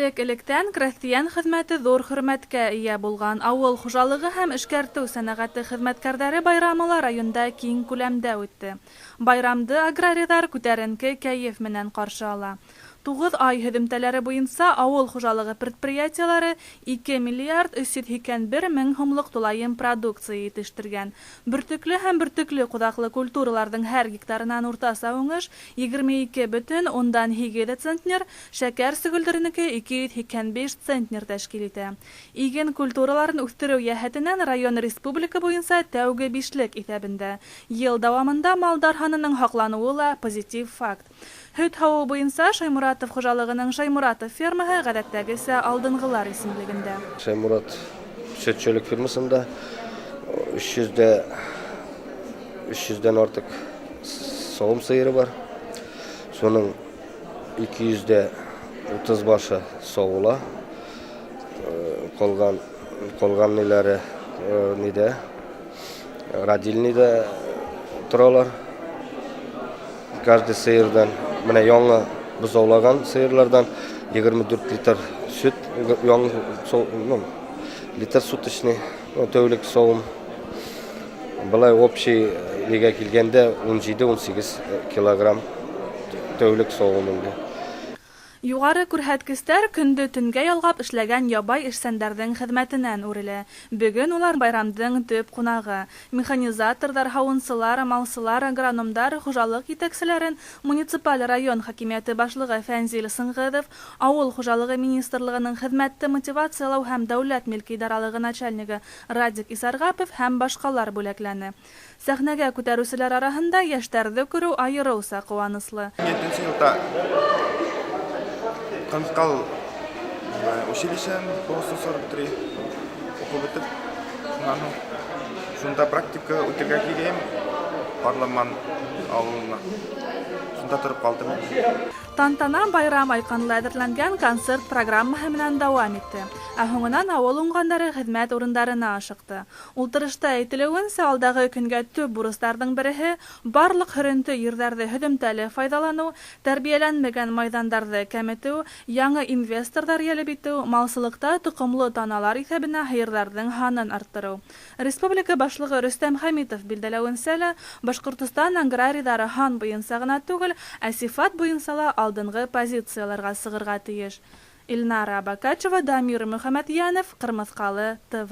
Элек-электән крәҫтиән хеҙмәте ҙур хөрмәткә эйә булған. Ауыл хужалығы һәм эшкәртеү сәнәғәте хеҙмәткәрҙәре байрамы ла районда киң күләмдә үтте. Байрамды аграрийҙар күтәренке кәйеф менән ҡаршы ала. 9 ай һөҙөмтәләре буйынса ауыл хужалығы предприятиелары 2 миллиард 381 мең һумлыҡ тулайым продукция етештергән. Бөртөклө һәм бөртөклө ҡуҙаҡлы культураларҙың һәр гектарынан уртаса уңыш 22,8 центнер, шәкәр сөгөлдөрөнөкө 285 центнер тәшкил итә. Иген культураларын үҫтереү йәһәтенән район республика буйынса тәүге бишлек иҫәбендә. Йыл дауамында малдар һанының һаҡланыуы ла позитив факт. Һөт һауыу буйынса Шаймуратов хужалығының Шаймуратов фермаһы ғәҙәттәгесә алдынғылар исемлегендә. Шаймурат сөтсөлүк фирмасында 300дән артык сауым сыйыры бар. Шуның 230 башы сауыла. Калган ниләре нидә, родильныйда торалар. Каждый сыйырдан менә яңы бозаулаган сыерлардан 24 литр сөт, яңы, ну, литр суточный, ну, тәүлек сауым. Былай общий нигә килгәндә 17-18 килограмм тәүлек сауым инде. Юғары күрһәткестәр көндө төнгә ялғап эшләгән ябай эшсәндәрҙең хеҙмәтенән үрелә. Бөгөн улар байрамдың төп ҡунағы. Механизаторҙар, һауынсылар, малсылар, агрономдар, хужалыҡ етәкселәрен муниципаль район хакимиәте башлығы Фәнзил Сыңғыҙов, ауыл хужалығы министрлығының хеҙмәтте мотивациялау һәм дәүләт милке идаралығы начальнигы Радик Исарғапов һәм башҡалар бүләкләне. Сәхнәгә күтәреүселәр араһында йәштәрҙе күреү айырыуса ҡыуаныслы. Етенсе йылда Ҡырмыҫҡал училищеһын 943 уҡып бөтөп, шунан һуң шунда практика үтергә килгәйнем Ҡарламан ауылына. Шунда тороп ҡалдым. Тантана байрам айҡанлы әҙерләнгән концерт программаһы менән дауам итте. Ә һуңынан ауыл уңғандары хеҙмәт урындарына ашыҡты. Ултырышта әйтелеүенсә, алдағы көнгә төп бурыстарҙың береһе барлыҡ һөрөнтө ерҙәрҙе һөҙөмтәле файҙаланыу, тәрбиәләнмәгән майҙандарҙы кәметеү, яңы инвесторҙар йәлеп итеү, малсылыҡта тоҡомло таналар иҫәбенә һыйырҙарҙың һанын арттырыу. Республика башлығы Рөстәм Хәмитов билдәләүенсә лә, Башҡортостан аграрийҙары һан буйынса ғына түгел, ә сифат буйынса ла алдынғы позицияларға сығырға тейеш. Илнара Абакачева, Дамир Мөхәмәтйәнов, Ҡырмыҫҡалы ТВ.